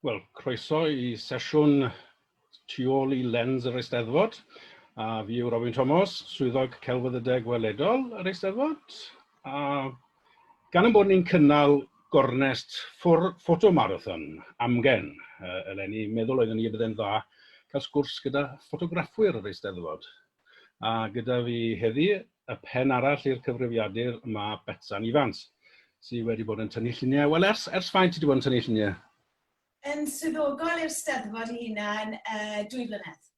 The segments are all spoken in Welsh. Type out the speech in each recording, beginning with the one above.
Wel, croeso i sesiwn tu ôl i lens yr Eisteddfod. A fi yw Robin Thomas, swyddog celfyddydau gweledol yr Eisteddfod. A gan ein bod ni'n cynnal gornest ffotomarathon amgen uh, eleni, meddwl oeddwn ni y byddai'n dda cael sgwrs gyda ffotograffwyr yr Eisteddfod. A gyda fi heddi, y pen arall i'r cyfrifiadur, mae Betsan Ifans, sydd wedi bod yn tynnu lluniau. Wel, ers, ers faint ti wedi bod yn tynnu lluniau? Yn swyddogol i'r Steddfod ei hunan, uh, dwy flynedd.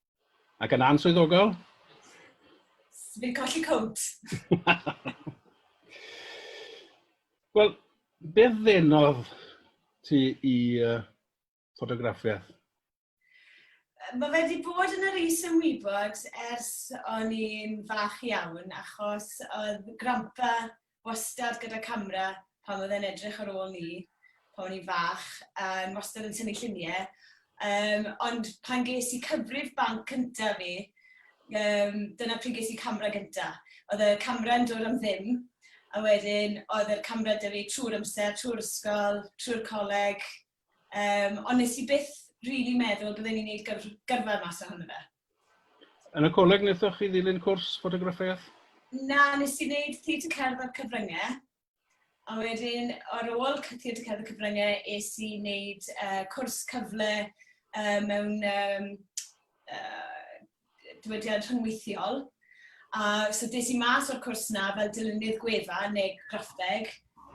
Ac yn answyddogol? Fi'n colli cownt. Wel, beth ddenodd ti i uh, ffotograffiaeth? Mae fe wedi bod yn yr is-ymwybod ers o'n i'n fach iawn, achos oedd grandpa wastad gyda camera pan oedd e'n edrych ar ôl ni, pan o'n i'n fach, yn wastad yn tynnu lluniau. Um, ond pan ges i cyfrif banc cyntaf fi, um, dyna pryd ges i camera gyntaf. Oedd y camera yn dod am ddim, a wedyn oedd yr camera 'da fi trwy'r amser, trwy'r ysgol, trwy'r coleg, Um, ond nes i byth really meddwl bydden ni'n gwneud gyr gyrfa mas ohono fe. Yn y coleg wnaethoch chi ddilyn cwrs ffotograffiaeth? Na, nes i wneud theatr cerdd a'r cyfryngau. A wedyn, ar ôl theatr cerdd a'r cyfryngau, es i wneud uh, cwrs cyfle uh, mewn um, uh, diwydiant rhyngweithiol. A so des i mas o'r cwrs 'na fel dylunydd gwefan neu graffeg,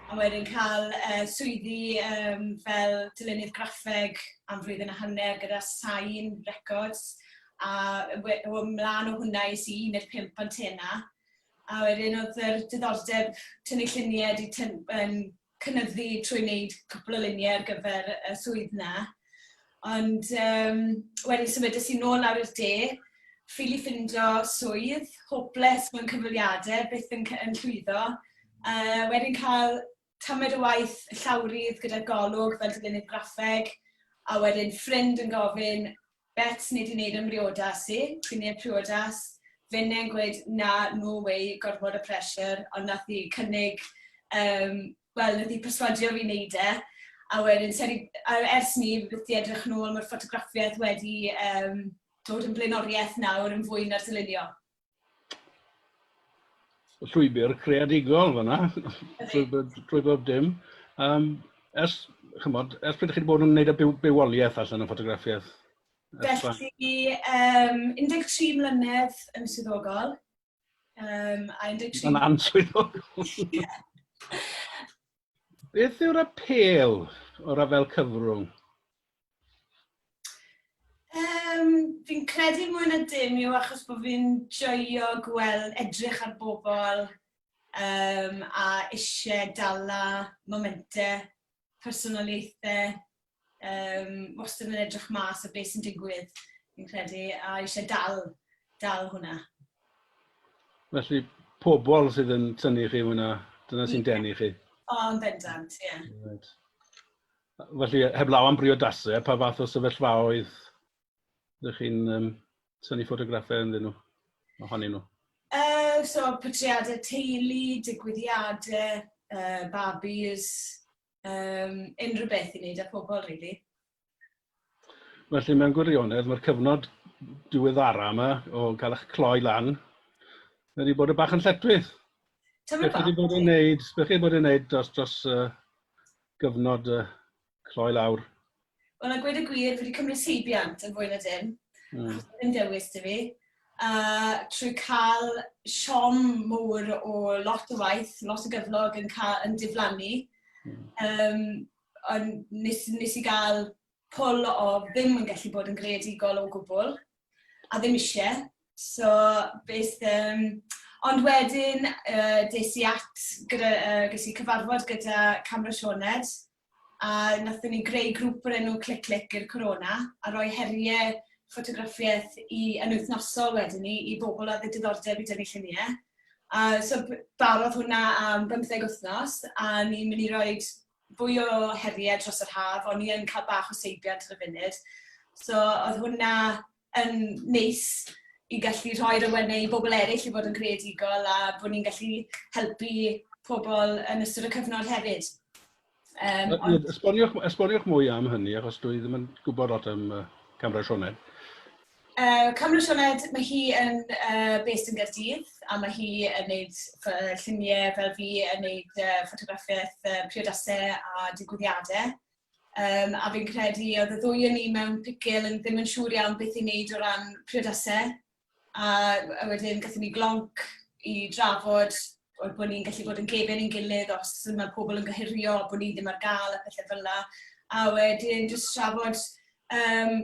a wedyn cael uh, swyddi um, fel dylunydd graffeg am flwyddyn a hanner gyda Sain Records, a ymlaen o hwnna es i 15 antena. A wedyn oedd yr diddordeb tynnu lluniau wedi tyn yn cynyddu trwy wneud cwpl o luniau ar gyfer y swydd 'na. Ond um, wedyn symudais i nôl lawr i'r de, ffili ffindo swydd, hopeless mewn cyfweliadau, byth yn, yn llwyddo. Uh, wedyn cael tamed o waith llawrydd gyda golwg fel dylunydd graffeg, a wedyn ffrind yn gofyn, Bet, ni 'di wneud yn mriodas i, ti'n wneud priodas. Finne'n gweud, na, no way, gormod o pressure, ond nath hi cynnig, um, wel, nath hi perswadio fi wneud e. A wedyn, seri, a ers ni, fi byth 'di edrych nôl, mae'r ffotograffiaeth wedi um, dod yn blaenoriaeth nawr yn fwy na'r dylunio. Llwybr creadigol fyna, trwy, trwy bob dim. Um, ers, chymod, ers pryd chi wedi bod yn gwneud y byw, bywoliaeth allan o ffotograffiaeth? Felly, um, 13 mlynedd yn swyddogol. Um, a 13... Yn answyddogol. yeah. Beth yw'r apêl o'r afel cyfrwng? Um, fi'n credu mwy na dim yw achos bod fi'n joio gweld edrych ar bobl um, a eisiau dala momentau, personoliaethau, um, wastad yn edrych mas o beth sy'n digwydd, fi'n credu, a eisiau dal, dal hwnna. Felly, pobl sydd yn tynnu chi hwnna, dyna sy'n denu chi? O, yn bendant, ie. Yeah. Right. Felly, heblaw am briodasau, pa fath o sefyllfaoedd ydych chi'n um, tynnu ffotograffau ynddyn nhw, ohonyn nhw? Uh, so, portreadau teulu, digwyddiadau, uh, babis, um, unrhyw beth i wneud â pobl, really. Felly, mewn gwirionedd, mae'r cyfnod diweddara yma o gael eich cloi lan wedi bod y bach yn lletchwith. Beth chi wedi bod yn neud, beth chi wedi bod yn neud dros, dros uh, gyfnod uh, cloi lawr? Wel, a gweud y gwir, fi wedi cymryd seibiant yn fwy na dim. Mm. Ddim dewis dy fi. A trwy cael siom mowr o lot o waith, lot o gyflog yn, cael, yn diflannu. Mm. Um, ond nes, nes i gael pwl o ddim yn gallu bod yn greadigol o gwbl, a ddim eisiau. So, beth... Um, ond wedyn, uh, des i at, gyda, uh, ges i cyfarfod gyda Camera Sioned, a nathon ni greu grŵp o'r enw Clic Clic i'r Corona, a rhoi heriau ffotograffiaeth i, yn wythnosol wedyn ni, i bobl oedd y diddordeb i dynnu lluniau. A so barodd hwnna am 15 wythnos, a ni'n mynd i roi fwy o heriau dros yr haf, ond ni yn cael bach o seibiant ar y funud. So oedd hwnna yn neis i gallu rhoi'r awenau i bobl eraill i fod yn creadigol a bod ni'n gallu helpu pobl yn ystod y cyfnod hefyd. Ond... Esboniwch, esboniwch mwy am hynny, achos dwi ddim yn gwybod lot am Camera Sioned. Camera Sioned, mae hi yn based yn Gaerdydd, a mae hi yn gwneud lluniau fel fi, yn gwneud ffotograffiaeth priodasau a digwyddiadau. A fi'n credu oedd y ddwy o'n ni mewn picil yn ddim yn siŵr iawn beth i wneud o ran priodasau. A, a wedyn gathon ni glonc i drafod oedd bod ni'n gallu bod yn gefen i'n gilydd os mae pobl yn gohirio, bod ni ddim ar gael a pethau fel 'na. A wedyn jyst trafod,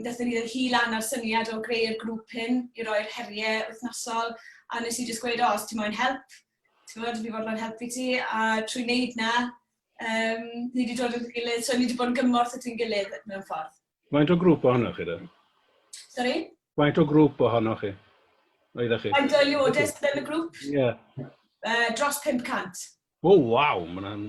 dathon ni hi lan â'r syniad o greu'r grŵp hyn i roi'r heriau wythnosol. A nes i jyst gweud, o, os ti moyn help, ti'n gwybod, fi fodlon helpu ti. A trwy wneud na, ni wedi dod at ein gilydd, so ni wedi bod yn gymorth at ein gilydd mewn ffordd. Faint o grŵp ohonoch chi de? Sorry? Faint o grŵp ohonoch chi? Oeddech chi? Faint o aelodau sydd yn y grŵp? Ie. Yeah. Dros 500. O, waw, mae'n...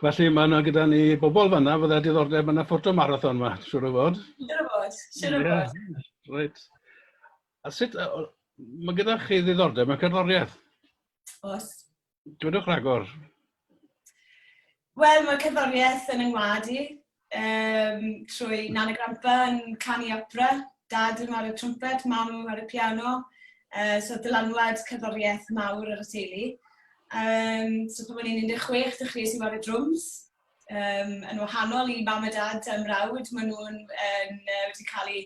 Felly mae yna gyda ni bobl fanna fydda diddordeb yn y ffotomarathon yma, siŵr o fod. Siŵr o fod, siŵr o fod. Reit. A sut, mae gyda chi ddiddordeb mewn cerddoriaeth? Oes. Dwedwch rhagor. Wel, mae cerddoriaeth yn yng ngwlad i, trwy Nan a Grandpa yn canu opera, dad yn ar y trwmped, mam ar y piano. So dylanwad cerddoriaeth mawr ar y teulu. So pan o'n i'n 16, dechreuais i ware drums. Yn wahanol i mam a dad a mrawd, maen nhw'n yn, wedi cael eu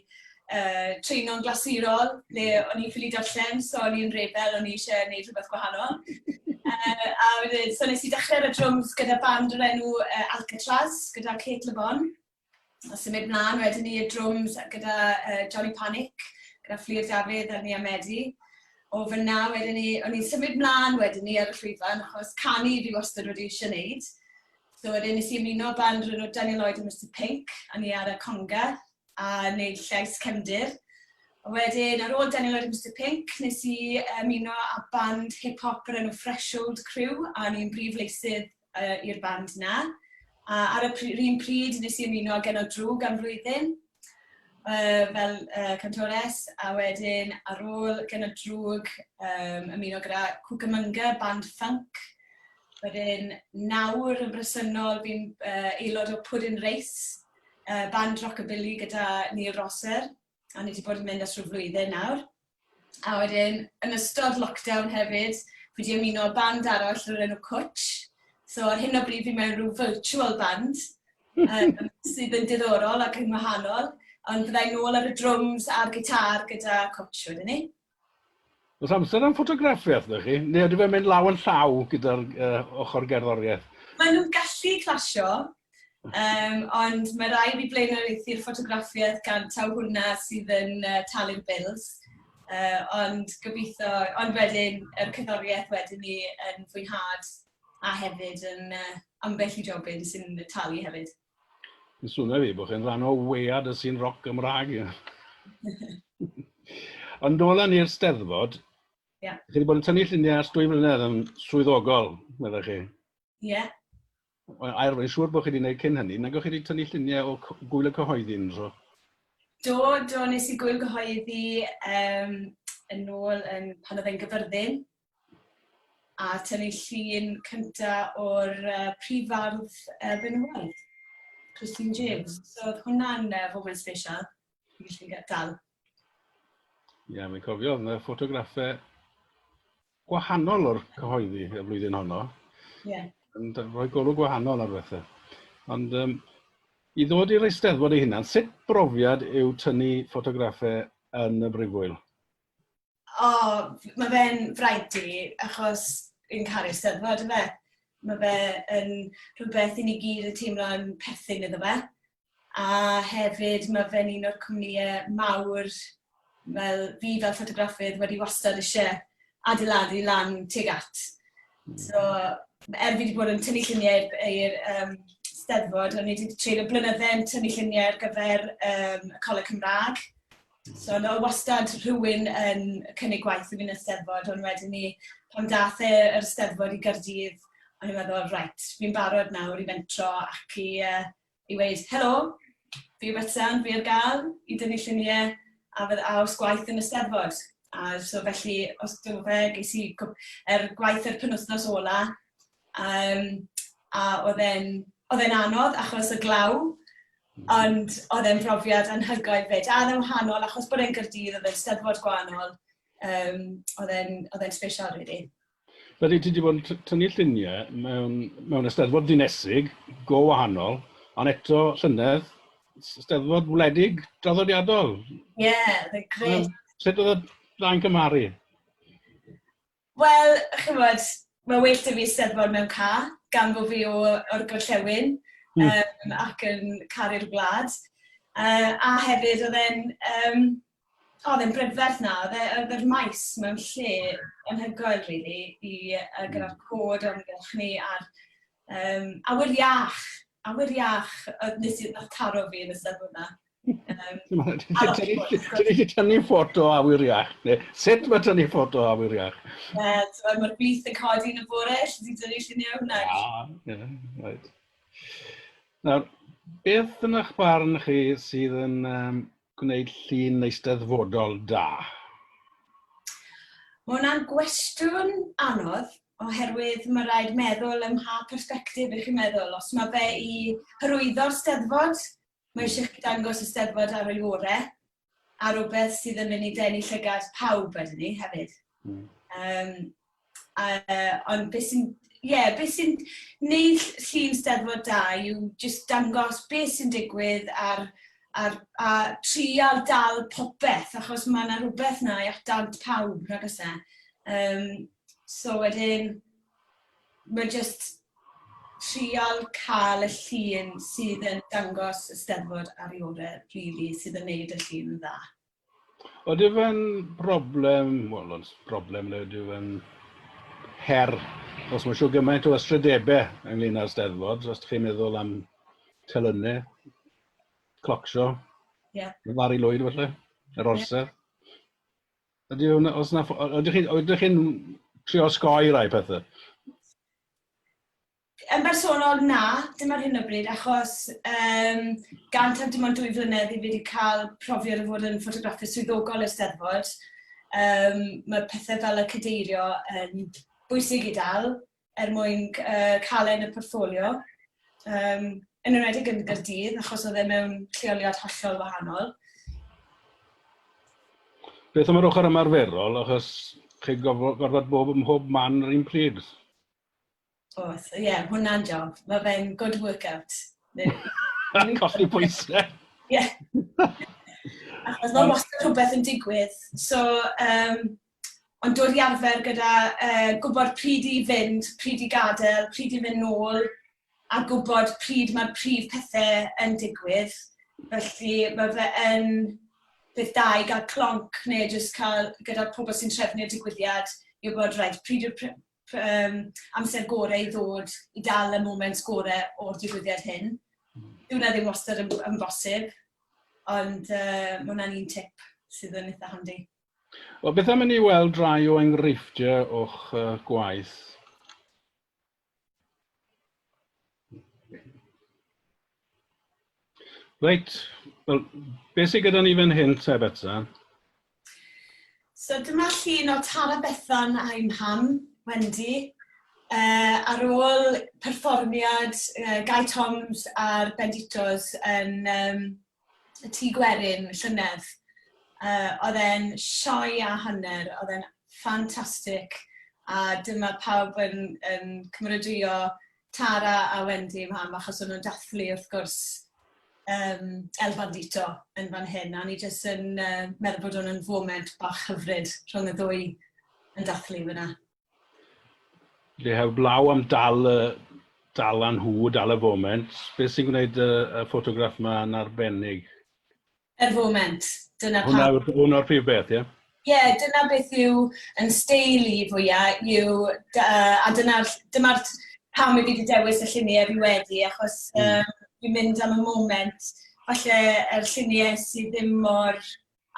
treino'n glasurol, le o'n i'n ffili darllen, so o'n i'n rebel, o'n i eisiau gwneud rhywbeth gwahanol. A wedyn, so nes i dechrau ar y drums gyda band o'r enw Alcatraz, gyda Kate Le Bon. A symud mlaen wedyn ni i'r drums gyda Johnny Panic, gyda Fflur Dafydd a Nia Medi. O fyna wedyn ni, o'n i'n symud mlaen wedyn ni ar y llwyfan, achos canu fi wastad wedi eisiau gwneud. So wedyn nes i ymuno band o'r enw Daniel Lloyd a Mr Pink, a ni ar y conga, a wneud llais cefndir. A wedyn, ar ôl Daniel Lloyd a Mr Pink, nes i ymuno â band hip-hop o'r enw Fresh Old Crew, a o'n i'n brif leisydd i'r band 'na. A ar y yr un pryd, nes i ymuno â Genod Droog am flwyddyn fel cantores, a wedyn ar ôl Genod Droog, ymuno gyda Cucamonga, band funk. Wedyn nawr yn bresennol fi'n aelod o Pwdin Reis, band rockabilly gyda Neil Rosser, a ni wedi bod yn mynd ers rhyw flwyddyn nawr. A wedyn, yn ystod lockdown hefyd, fi wedi ymuno â band arall o'r enw Cwtch. So ar hyn o bryd fi mewn rhyw virtual band, sydd yn diddorol ac yn wahanol. Ond fydda i nôl ar y drums a'r gitar gyda Cwtch wedyn ni. Oes amser am ffotograffiaeth, ydych chi? Neu ydy fe'n mynd law yn llaw gyda'r ochr gerddoriaeth? Maen nhw'n gallu clasio, ond mae rhaid fi blaenoriaethu'r ffotograffiaeth gan taw hwnna sydd yn talu'r bills. Ond gobeithio, ond wedyn, yr cerddoriaeth wedyn ni yn fwynhad a hefyd yn ambell i jobyn sy'n talu hefyd. Yn swnio fi bod chi'n rhan o wead y sîn roc Gymraeg. Ond nôl â ni'r Steddfod. Yeah. Chi wedi bod yn tynnu lluniau ers 2 mlynedd yn swyddogol, meddai chi. Ie. Yeah. A'r fi'n siŵr bod chi wedi gwneud cyn hynny. Nag o'ch chi wedi tynnu lluniau o gwyl y cyhoeddi yn tro? Do, do, nes i gwyl gyhoeddi yn ôl yn, pan oedd e'n Gyfyrddin. A tynnu llun cynta o'r prif fardd benywaidd, Christine James. So oedd hwnna'n foment special, fi'n gallu dal. Ie, yeah, fi'n cofio, oedd yna ffotograffau gwahanol o'r cyhoeddi y flwyddyn honno. Ie. Yeah. Yn rhoi golwg gwahanol ar bethau. Ond i ddod i'r Eisteddfod ei hunan, sut brofiad yw tynnu ffotograffau yn y brifwyl? O, mae fe'n fraint i fi, achos fi'n caru Steddfod, yfe. Mae fe yn rhywbeth i ni gyd yn teimlo'n perthyn iddo fe. A hefyd mae fe'n un o'r cwmnïau mawr, fel fi fel ffotograffydd wedi wastad eisiau adeiladu lan tuag at. So, er fi wedi bod yn tynnu lluniau i'r Steddfod, o'n i wedi treulio blynydde yn tynnu lluniau ar gyfer y Coleg Cymraeg. So oedd wastad rhywun yn cynnig gwaith i fi yn y Steddfod, ond wedyn ni, pan dath e yr Steddfod i Gaerdydd, o'n i'n meddwl, reit, fi'n barod nawr i fentro ac i weud, helo, fi yw Betsan, fi ar gael i dynnu lluniau a, fydd, a os gwaith yn y Steddfod. A so felly, os do fe, ges i er gwaith yr penwythnos ola, A oedd e'n oedd e'n anodd achos y glaw, ond oedd e'n brofiad anhygoel 'fyd. A oedd e'n wahanol achos bod e'n Gaerdydd, oedd e'n steddfod gwahanol. Um, oedd e'n oedd e'n special, really. Felly ti wedi bod yn tynnu lluniau mewn, mewn eisteddfod ddinesig, go wahanol, ond eto llynedd, steddfod wledig draddodiadol. Ie, yeah, oedd e'n grêt. Sut oedd y ddau'n cymharu? Wel, chimod, mae well 'da fi Eisteddfod mewn car, gan bod fi o, o'r gorllewin ac yn caru'r wlad. A hefyd oedd e'n um, oedd e'n brydferth na, oedd e, oedd e'r maes mewn lle anhygoel, really, i, gyda'r cod o'n gylch ni a'r um, awyr iach, awyr iach, oedd nes i, nath taro fi yn y Steddfod 'na. Ti'n eisiau tynnu ffoto awyr iach? Neu sut mae tynnu ffoto awyr iach? Wel, mae'r gwlith yn codi yn y bore, lle ti'n tynnu lluniau hwnna. Ah, ie, right. Nawr, beth yn eich barn chi sydd yn um, gwneud llun eisteddfodol da? Mae hwnna'n gwestiwn anodd, oherwydd mae rhaid meddwl ym mha persbectif ych chi'n meddwl. Os mae fe i hyrwyddo'r steddfod, Mae eisiau chi dangos y Steddfod ar ei orau, a rhywbeth sydd yn mynd i denu llygad pawb wedyn ni hefyd. Um, a, ond beth sy'n yeah, beth sy'n neud llun Steddfod da yw jyst dangos beth sy'n digwydd ar, ar, a trial dal popeth, achos mae yna rhywbeth na i dant pawb, nag oes e? Um, so wedyn, mae jyst trial cael y llun sydd yn dangos y Steddfod ar ei orau, really, sydd yn neud y llun yn dda. Ydy fe'n broblem, wel, ond broblem neu ydy fe'n her, os mae siw gymaint o ystrydebau ynglyn â'r Steddfod, os ydych chi'n meddwl am telynau, clocsio, yeah. Mari Lwyd falle, yr orsedd. Yeah. Ydy hwnna, os na, ydych chi'n ydych chi'n trio osgoi rai pethau? Yn bersonol, na, dim ar hyn o bryd, achos um, gan taw dim ond 2 flynedd i fi wedi cael profiad o fod yn ffotograffydd swyddogol i'r Steddfod, um, mae pethau fel y cadeirio yn bwysig i dal er mwyn uh, cael e yn y portffolio. Um, yn enwedig yn Gaerdydd, achos oedd e mewn lleoliad hollol wahanol. Beth am yr ochr ymarferol, achos chi'n gorfod bob ym mhob man yr un pryd? Oes, ie, yeah, hwnna'n job. Mae fe'n good workout. Colli pwysau. Ie. Achos mae wastad rhywbeth yn digwydd. So, um, ond dod i arfer gyda uh, gwybod pryd i fynd, pryd i gadael, pryd i fynd nôl, a gwybod pryd mae'r prif pethau yn digwydd. Felly mae fe yn beth da i gael clonc neu jyst cael gyda'r pobl sy'n trefnu'r digwyddiad i wybod, reit, pryd yw'r um, amser gorau i ddod i dal y moment gorau o'r digwyddiad hyn. Dyw hwnna ddim wastad yn, yn bosib, ond uh, mae hwnna'n un tip sydd yn eitha handi. Wel, beth am i ni weld rai o enghreifftiau o'ch uh, gwaith? Reit, wel, beth sydd gyda ni fan hyn te, Betsan? So dyma llun o Tara Bethan a'i mham, Wendy, uh, ar ôl perfformiad uh, Guy Toms a'r Benditos yn um, y Tŷ Gwerin llynedd. Uh, oedd e'n sioe a hanner, oedd e'n ffantastig. A dyma pawb yn, yn cymeradwyo Tara a Wendy mham, achos o'n nhw'n dathlu wrth gwrs um, El Bandito yn fan hyn. A ni jyst yn uh, meddwl bod hwn yn foment bach hyfryd rhwng y ddwy yn dathlu fyna. Lle heblaw am dal y dal â nhw, dal y foment, beth sy'n gwneud y, y ffotograff yma yn arbennig? Yr foment, dyna pam. Hwna, hwnna'r prif beth, ie? Ie, yeah, dyna beth yw yn steil i fwyaf, yw, a dyna'r, dyma'r pam i fi wedi dewis y lluniau fi wedi, achos um, fi'n mynd am y moment, falle yr lluniau sydd ddim mor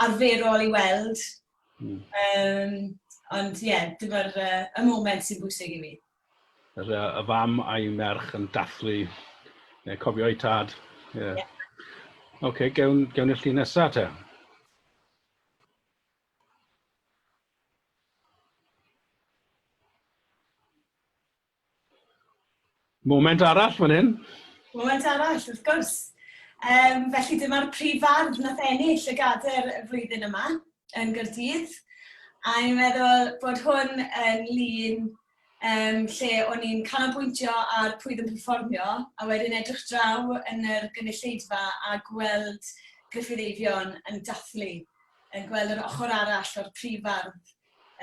arferol i weld. Um, ond ie, yeah, dyma'r uh, y moment sy'n bwysig i fi. Felly, y fam a'i merch yn dathlu, neu cofio ei tad. Ie. Yeah. Yeah. Oce, okay, gewn, gewn ni'r llun nesaf te. Moment arall fan hyn. Moment arall, wrth gwrs. Felly dyma'r prif fardd nath ennill y gader y flwyddyn yma yn Gyrdydd. A i'n meddwl bod hwn yn lun lle o'n i'n canolbwyntio ar pwy oedd yn perfformio, a wedyn edrych draw yn yr gynulleidfa a gweld Gruffydd Eifion yn dathlu, yn gweld yr ochr arall o'r prif fardd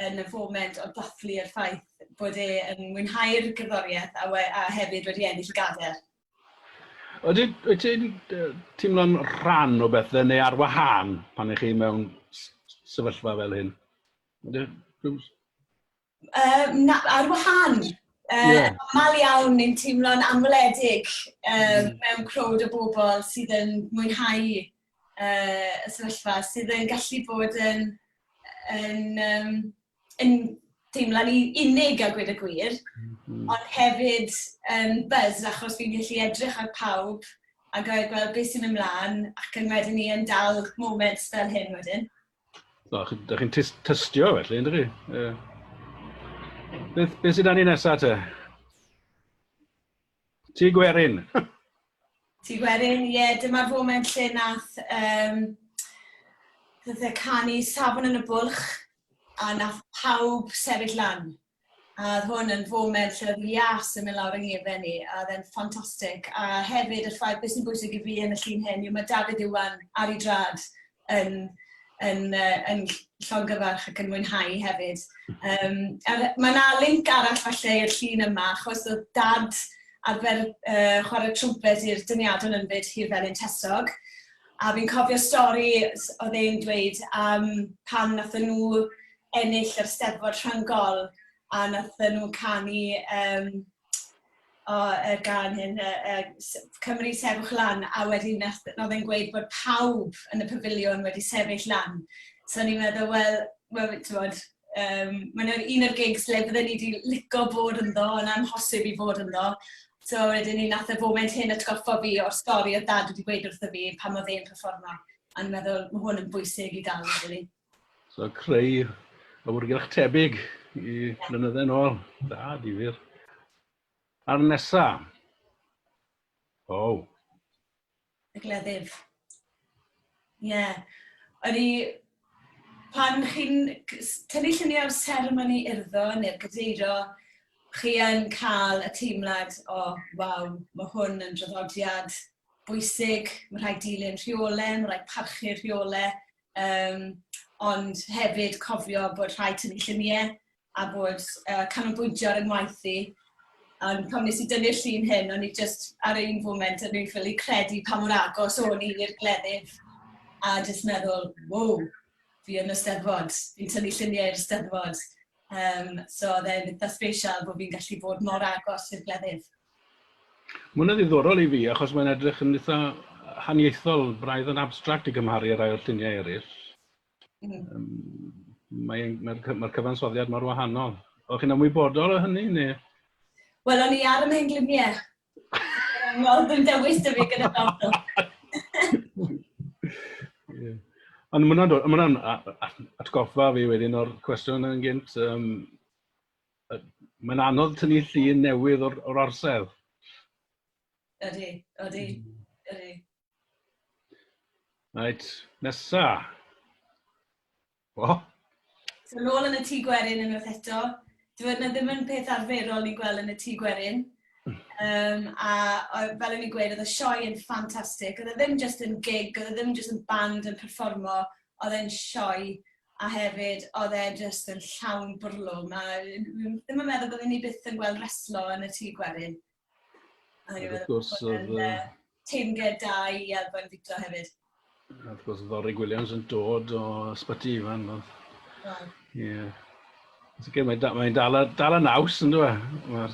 yn y foment o dathlu yr ffaith bod e yn mwynhau'r gerddoriaeth a, we, a hefyd wedi ennill y gader. Ydy, wyt ti'n teimlo'n rhan o bethau neu ar wahân pan ych chi mewn sefyllfa fel hyn? Ydy, Na, ar wahân. Yeah. Amal iawn ni'n teimlo'n anweledig mewn crowd o bobl sydd yn mwynhau y sefyllfa, sydd yn gallu bod yn, yn, um, yn teimlo'n unig a gweud y gwir, ond hefyd yn buzz achos fi'n gallu edrych ar pawb a gael gweld beth sy'n mynd mlaen ac yn wedyn ni yn dal moments fel hyn wedyn. So, ydych chi'n tystio felly, yndych chi? Beth, beth sydd 'da ni nesaf te? Tŷ Gwerin. Tŷ Gwerin, ie, yeah, dyma'r foment lle nath, nath e canu Safon yn y Bwlch a nath pawb sefyll lan. A oedd hwn yn foment lle oedd ias yn mynd lawr yng ngefen ni, a oedd e'n ffantastig. A hefyd y ffaith, beth sy'n bwysig i fi yn y llun hyn yw mae Dafydd Iwan ar ei drad yn, yn, yn llongyfarch ac yn mwynhau hefyd. A mae yna link arall falle i'r llun yma, achos oedd dad arfer chwarae trwmped i'r dyniadon yn fyd Hirfelyn Tesog. A fi'n cofio stori oedd e'n dweud am pan nathon nhw ennill yr Steddfod Rhyngol a nathon nhw canu o, y gân hyn, Cymru Sefwch Lan, a wedyn nath, oedd e'n gweud bod pawb yn y pafiliwn wedi sefyll lan. So o'n i'n meddwl, wel, wel t'mod, mae'n un o'r gigs le bydden ni wedi lico bod ynddo, yn amhosib i fod ynddo. So wedyn ni nath y foment hyn atgoffa fi o'r stori oedd dad wedi gweud wrtho fi pan oedd e'n perfformo. A o'n i'n meddwl, mae hwn yn bwysig i dal, really. So creu awyrgylch tebyg i blynydde nôl. Da, difyr. A'r nesa. O. Oh. Y gleddyf. Ie. Yeah. O'n i... Pan chi'n tynnu lluniau o'r seremoni urddo neu'r gadeirio, chi yn cael y teimlad o, waw, mae hwn yn draddodiad bwysig, mae rhaid dilyn rheolau, mae rhaid parchu'r rheolau, ond hefyd cofio bod rhaid tynnu lluniau a bod canolbwyntio ar 'y ngwaith i. Ond pan wnes i dynnu'r llun hyn, o'n i jyst ar un foment, o'n i'n ffili credu pa mor agos o'n i i'r gleddyf. A jyst meddwl, wow, fi yn y Steddfod, fi'n tynnu lluniau i'r Steddfod. So oedd e'n eitha special bod fi'n gallu bod mor agos i'r gleddyf. Mae hwnna'n ddiddorol i fi, achos mae'n edrych yn eitha haniaethol, braidd yn abstract i gymharu â rhai o'r lluniau eraill. Mae'r mae, mae cyfansoddiad mor wahanol. O'ch chi'n ymwybodol o hynny, neu? Wel, o'n i ar y mhengliniau. Wel, ddim dewis dy fi gyda bobl. Yeah. Ond mae hwnna'n atgoffa fi wedyn o'r cwestiwn yn gynt. Mae'n anodd tynnu llun newydd o'r, or orsedd. Ydy, ydy, ydy. Right, nesa. O! So nôl yn y tŷ gwerin unwaith eto. Dwi yna ddim yn peth arferol ni'n gweld yn y tŷ gwerin. A fel o'n i'n gweud, oedd y sioe yn ffantastig. Oedd e ddim just yn gig, oedd e ddim just yn band yn perfformo, oedd e'n sioe a hefyd oedd e jyst yn llawn bwrlwm. A ddim yn meddwl byddwn ni byth yn gweld reslo yn y tŷ gwerin. A wrth gwrs, oedd... Teyrnged da i Elfyn Victor hefyd. A wrth gwrs, Ddorig Williams yn dod o Ysbyty Ifan. Ie. Sicr, mae'n da, mae dal, dal y naws, yn dweud? Mae'r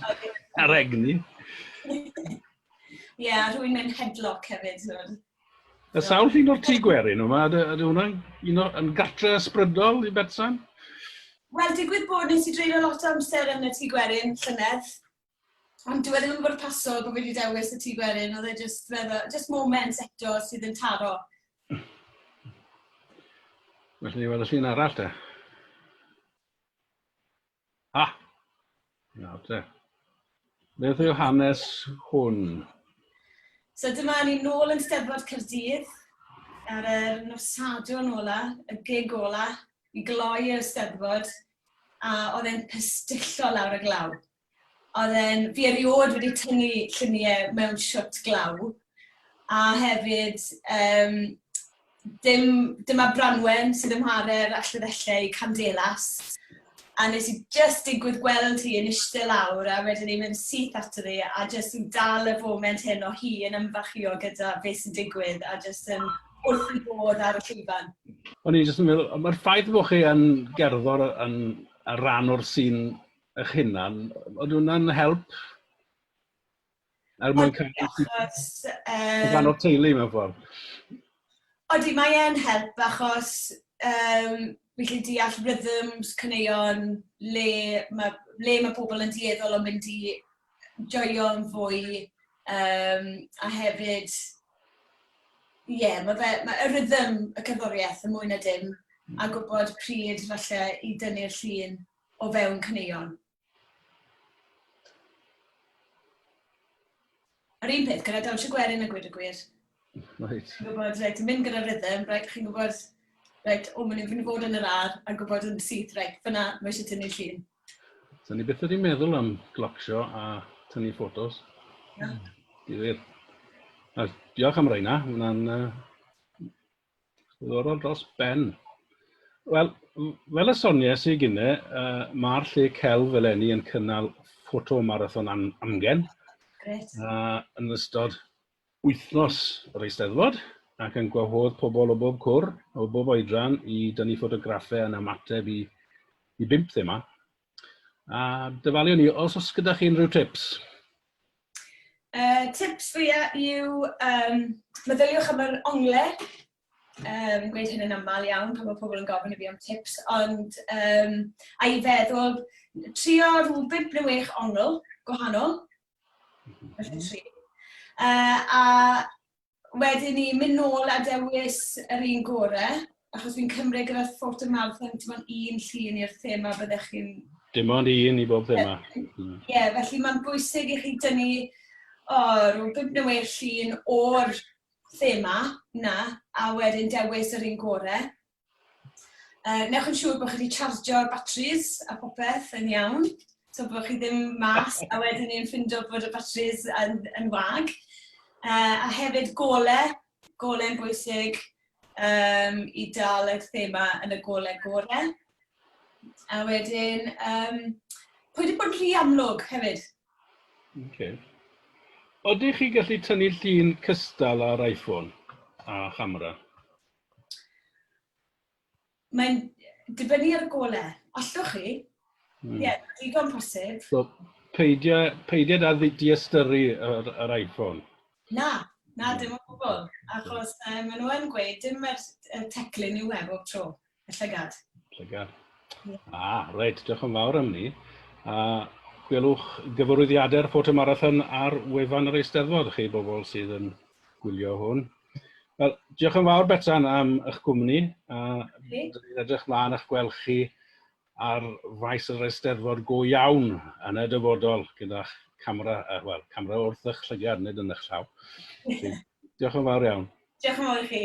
ar egni. Ie, yeah, rhywun mewn headlock hefyd. Y sawl llun o'r tŷ gwerin yma, ydy hwnna'n un yn gartre ysbrydol i Betsan? Wel, digwydd bod nes i dreulio lot o amser yn y tŷ gwerin llynedd. Ond dyw e ddim yn bwrpasol bod fi wedi dewis y tŷ gwerin, oedd e just, feddwl, just moments eto sydd yn taro. Felly ni weld y llun arall te. Ah! Nawr te. Beth yw hanes hwn? So dyma ni nôl yn Steddfod Caerdydd ar y nos Sadwrn ola, y gig ola, i gloi yr Steddfod, a oedd e'n pistillo lawr y glaw. Oedd e'n, fi erioed wedi tynnu lluniau mewn siwt glaw, a hefyd um, dim, dyma Branwen sydd yn chwarae'r allweddellau i Candelas. A nes i just digwydd gweld hi yn eistedd lawr a wedyn ni'n mynd syth ato fi a just yn dal y foment hyn o hi yn ymfalchïo gyda beth sy'n digwydd a just yn wrth i bodd ar y llwyfan. O'n i'n just yn meddwl, mae'r ffaith bod chi yn gerddor yn rhan o'r sîn eich hunan, oedd hwnna'n help? Er mwyn cael... Achos... Rhan o'r teulu mewn ffordd. Odi, mae e'n help achos um, fi'n gallu deall rhythms, caneuon, le mae, le mae pobl yn dueddol o mynd i joio'n fwy, um, a hefyd, ie, yeah, mae, fe, mae y rhythm y cerddoriaeth yn mwy na dim, a gwybod pryd falle i dynnu'r llun o fewn caneuon. Yr un peth gyda dawnsio gwerin a gweud y gwir. Right. Chi'n gwybod, reit, yn mynd gyda rhythm, reit, chi'n gwybod, reit, o, maen nhw'n fod yn yr ar, a gwybod yn syth, reit, fyna, mae eisiau tynnu llun. So ni byth wedi meddwl am glocsio a tynnu ffotos. Na. Difyr. A diolch am reina, hwnna'n uh, Diddorol dros ben. Wel, fel y sonies i gynne, uh, mae'r lle celf eleni yn cynnal ffotomarathon am amgen. Gret. Uh, yn ystod wythnos yr Eisteddfod ac yn gwahodd pobl o bob cwr, o bob oedran i dynnu ffotograffau yn ymateb i, i bump thema. A dyfalu ni, os oes gyda chi unrhyw tips? Tips fwyaf yw um, meddyliwch am yr ongle. Um, fi'n gweud hyn yn aml iawn pan mae pobl yn gofyn i fi am tips, ond um, a i feddwl, trio rhyw 5 neu 6 ongl gwahanol. Felly tri. A wedyn ni mynd nôl a dewis yr un gore, achos fi'n cymryd gyda'r Photo Marathon, dim ond un llun i'r thema byddech chi'n... Dim ond un i bob thema. Ie, yeah, felly mae'n bwysig i chi dynnu o, rhyw 5 neu 6 llun o'r thema na, a wedyn dewis yr un gore. Newch yn siŵr bod chi wedi chargio'r batris a popeth yn iawn, so bod chi ddim mas a wedyn ni'n ffindo bod y batris yn, yn wag. A hefyd gole, gole'n bwysig um, i dal y thema yn y gole gore. A wedyn, um, pwy wedi bod yn rhy amlwg hefyd? Okay. Oedych chi gallu tynnu llun cystal ar iPhone a chamera? Mae'n dibynnu ar y gole. Allwch chi? Ie, yeah, digon posib. So, peidio, peidio da diystyru yr, yr iPhone. Na, na, dim o gwbl. Achos maen nhw yn gweud, dim yr, y teclyn yw e bob tro, y llygad. Llygad. Yeah. Ah, reit, diolch yn fawr am ni. A gwelwch gyfarwyddiadau'r Ffotomarathon ar wefan yr Eisteddfod, chi bobl sydd yn gwylio hwn. Wel, diolch yn fawr Betsan am eich gwmni. A dyn ni'n edrych mlaen eich gweld chi ar faes yr Eisteddfod go iawn yn y dyfodol gyda'ch camera, uh, wel, camera wrth eich llygad, nid yn eich llaw. Diolch yn fawr iawn. Diolch yn fawr i chi.